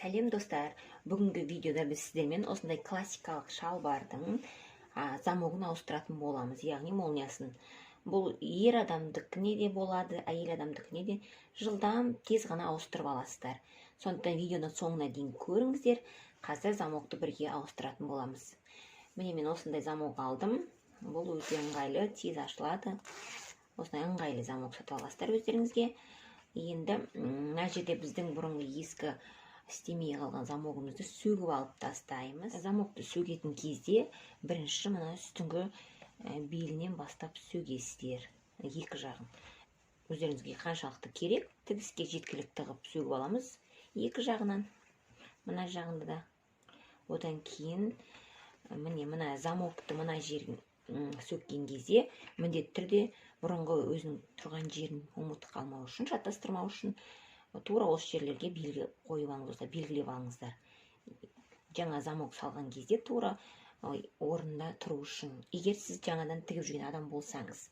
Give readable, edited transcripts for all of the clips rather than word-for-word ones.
Сәлем, достар! Бүгінгі видеода біз сіздермен осындай классикалық шалбардың замогын ауыстыратын боламыз, яғни молниясын. Бұл ер адамдікіне де болады, әйел адамдікіне де жылдам, тез ғана ауыстырып аласыздар. Сондықтан видеоны соңына дейін көріңіздер. Қазір замокты бірге ауыстыратын боламыз. Міне, мен осындай замок алдым. Бұл өте ыңғайлы, тез ашылады. Осындай ыңғайлы замок сатып аласыздар өздеріңізге. Енді мына жерде біздің бұрынғы ескі істемей қалған замогымызды сөгіп алып тастаймыз. Замокты сөгетін кезде бірінші мына үстіңгі белінен бастап сөгесіздер, екі жағын. Өздеріңізге қаншалықты керек, тігіске жеткілікті қылып сөгіп аламыз екі жағынан, мына жағында да. Одан кейін міне мына замокты мына жерін сөккен кезде міндетті түрде бұрынғы өзінің тұрған жерін ұмытып қалмау үшін, шатастырмау үшін тура осы жерлерге белгі қойып алыңыздар, белгілеп алыңыздар. Жаңа замок салған кезде тура орнында тұру үшін, егер сіз жаңадан тігіп жүрген адам болсаңыз.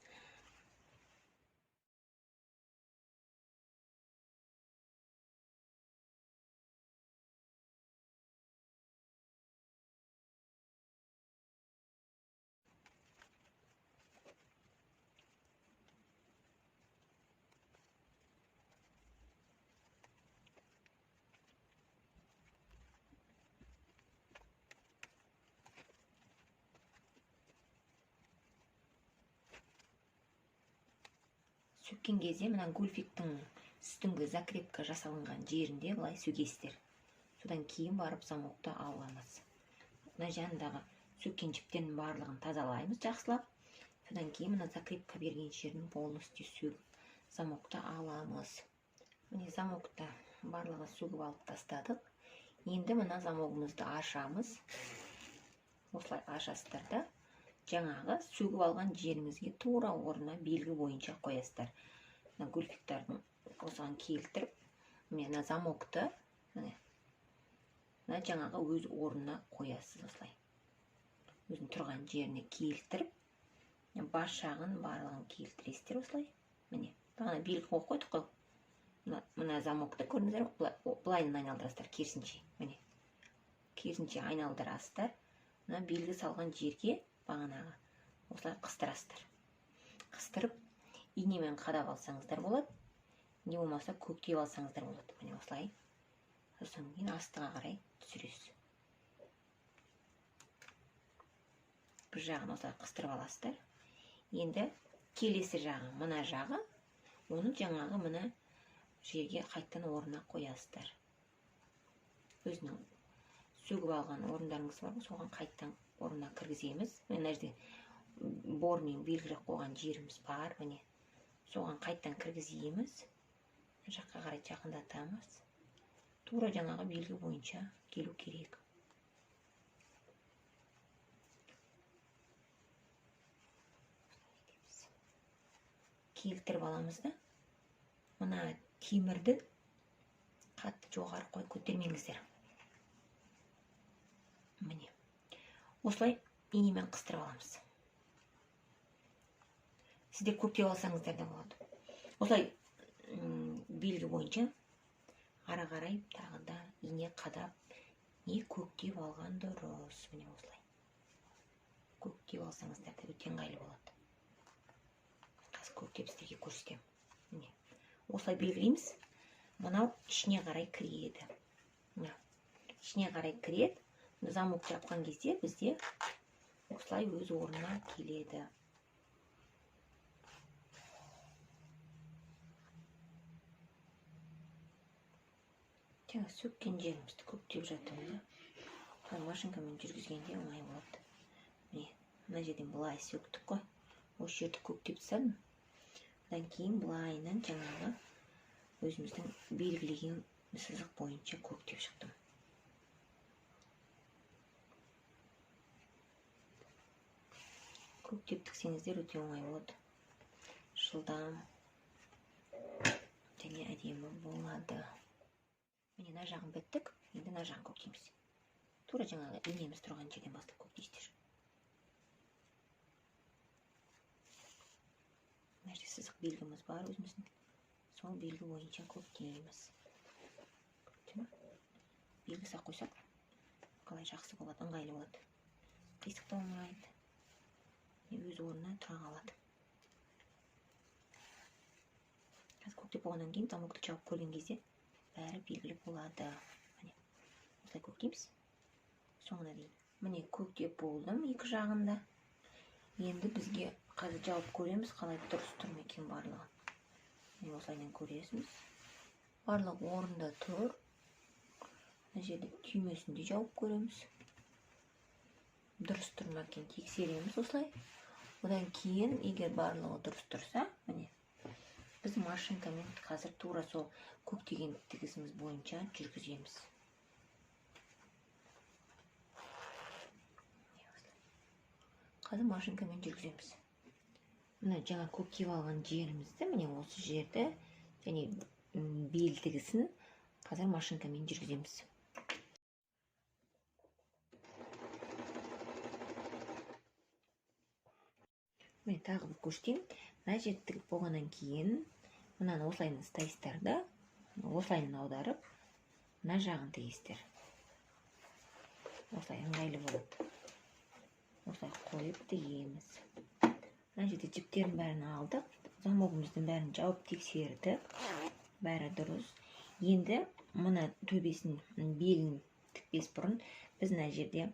Сөккен кезде мына гульфиктің үстіңгі закрепка жасалынған жерінде былай сөгесіздер. Содан кейін барып замокты аламыз. Мына жанындағы сөккен жіптердің барлығын тазалаймыз жақсылап. Содан кейін мына закрепка берген жерін полностью сөгіп замокты аламыз. Міне, замокты барлығын сөгіп алып тастадық. Енді мына замогымызды ашамыз. Осылай ашасыздар да, жаңағы сөгіп алған жеріңізге тура орнына белгі бойынша қоясыздар. Мына гульфиктардың осыған келтіріп, міне мына замокты міне мына жаңағы өз орнына қоясыз осылай. Өзінің тұрған жеріне келтіріп, бас жағын барлығын келтіресіздер осылай. Міне, бағана белгі қойып қойдық қой. Мына замокты көрдіңіздер ме? Былайынан айналдырасыздар, керісінше. Міне, керісінше айналдырасыздар. Мына белгі салған жерге бағанағы осылай қыстырасыздар. Қыстырып инемен қадап алсаңыздар болады, не болмаса көктеп алсаңыздар болады. Міне осылай. Сосын кейін астыға қарай түсіресіз. Бір жағын осылай қыстырып аласыздар. Енді келесі жағы, мына жағы, оны жаңағы мына жерге қайтадан орнына қоясыздар. Өзінің сөгіп алған орындарыңыз бар ғой, соған қайтадан орнына кіргіземіз. Мына жерде бормен белгілеп қойған жеріміз бар, міне. Соған қайтадан кіргіземіз. Мына жаққа қарай жақындатамыз. Тура жаңағы белгі бойынша келу керек. Келтіріп аламыз да. Мына темірді қатты жоғары қой, көтермеңіздер. Міне. Осылай инемен қыстырып аламыз. Сіздер көктеп алсаңыздар да болады. Осылай белгі бойынша ары қарай тағы да ине қадап, не көктеп алған дұрыс. Міне осылай. Көктеп алсаңыздар да өте ыңғайлы болады. Қазір көктеп сіздерге көрсетемін. Міне. Осылай белгілейміз. Мынау ішіне қарай кіреді. Мына ішіне қарай кіреді. Замок жапқан кезде бізде осылай өз орнына келеді. Жаңа сөккен жерімізді көктеп жатырмыз да. Былай машинкамен жүргізгенде оңай болады. Міне, мына жерден былай сөктік қой. Осы жерді көктеп тастадым. Одан кейін былайынан жаңағы өзіміздің белгілеген сызық бойынша көктеп шықтым. Көктеп тіксеңіздер өте оңай болады. Жылдам және әдемі болады. Міне, мына жағын біттік, енді мына жағын көктейміз. Тура жаңағы инеміз тұрған жерден бастап көктейсіздер. Мына жерде сызық белгіміз бар өзіміздің. Сол белгі бойынша көктейміз. Екі сақ қойсақ қалай жақсы болады, ыңғайлы болады. Қисық та болмайды. Өз орнына тұра қалады. Қазір көктеп болғаннан кейін замокты жауып көрген кезде бәрі белгілі болады. Міне, осылай көктейміз соңына дейін. Міне, көктеп болдым екі жағында. Енді бізге қазір жауып көреміз, қалай дұрыс тұр ма екен барлығы. Міне, осылайынан көресіз. Барлығы орында тұр. Мына жерде түймесін де жауып көреміз. Дұрыс тұр ма екен тексереміз осылай. Одан кейін егер барлығы дұрыс тұрса, міне, біз машинкамен қазір тура сол көктеген тігісіміз бойынша жүргіземіз. Қазір машинкамен жүргіземіз. Мына жаңа көктеп алған жерімізді, міне осы жерді және бел тігісін қазір машинкамен жүргіземіз. Міне, тағы бір көрсетейін. Мына жерді тігіп болғаннан кейін мынаны осылайынан ұстайсыздар да, осылайынан аударып, мына жағын тігесіздер. Осылай ыңғайлы болады. Осылай қойып тігеміз. Мына жерде жіптердің бәрін алдық, замогымыздың бәрін жауып тексердік. Бәрі дұрыс. Енді мына төбесін, белін тікпес бұрын біз мына жерде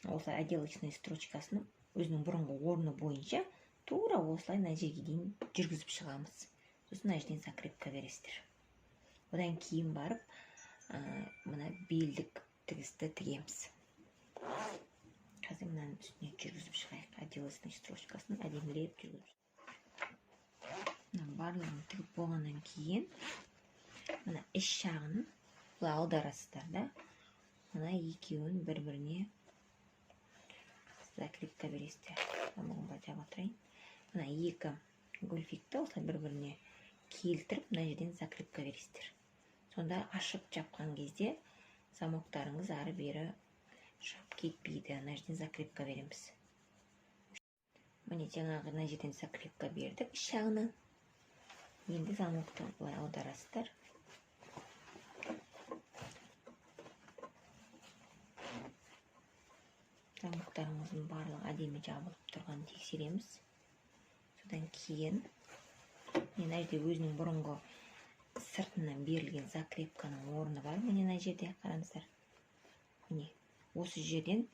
осылай отделочный строчкасын өзінің бұрынғы орны бойынша тура осылай мына жерге дейін жүргізіп шығамыз. Сосын мына жерден закрепка бересіздер. Одан кейін барып, мына белдік тігісті тігеміз. Қазір мынаның үстіне жүргізіп шығайық. Отделочный строчкасын әдемілеп жүргізіп. Мына барлығын тігіп болғаннан кейін мына іш жағын былай аударасыздар да, мына екеуін бір-біріне закрепка бересіздер. Мына былай жаба тұрайын. Мына екі гүлфикті осылай бір-біріне келтіріп, мына жерден закрепка бересіздер. Сонда ашып жапқан кезде замоктарыңыз ары-бері шығып кетпейді. Мына жерден закрепка береміз. Міне, жаңағы мына жерден закрепка бердік іш жағынан. Енді замокты былай аударасыздар. Замоктарымыздың барлығы әдемі жабылып тұрғанын тексереміз. Содан кейін мына жерде өзінің бұрынғы сыртынан берілген закрепканың орны бар. Міне, мына жерде қараңыздар. Міне, осы жерден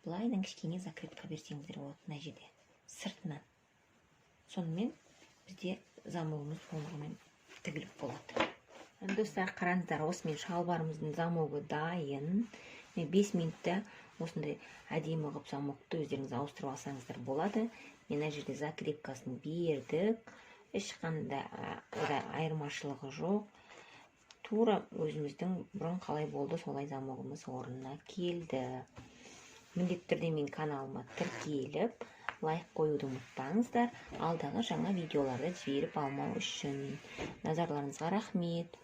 былайынан кішкене закрепка берсеңіздер болады мына жерде сыртынан. Сонымен бізде замогымыз толығымен тігіліп болады. Достар, қараңыздар, осымен шалбарымыздың замогы дайын. Міне, 5 минутта осындай әдемі қылып замокты өздеріңіз ауыстырып алсаңыздар болады. Мына жерде закрепкасын бердік. Ешқандай айырмашылығы жоқ. Тура өзіміздің бұрын қалай болды, солай замогымыз орнына келді. Міндетті түрде менің каналыма тіркеліп, лайк қоюды ұмытпаңыздар. Алдағы жаңа видеоларды жіберіп алмау үшін. Назарларыңызға рахмет.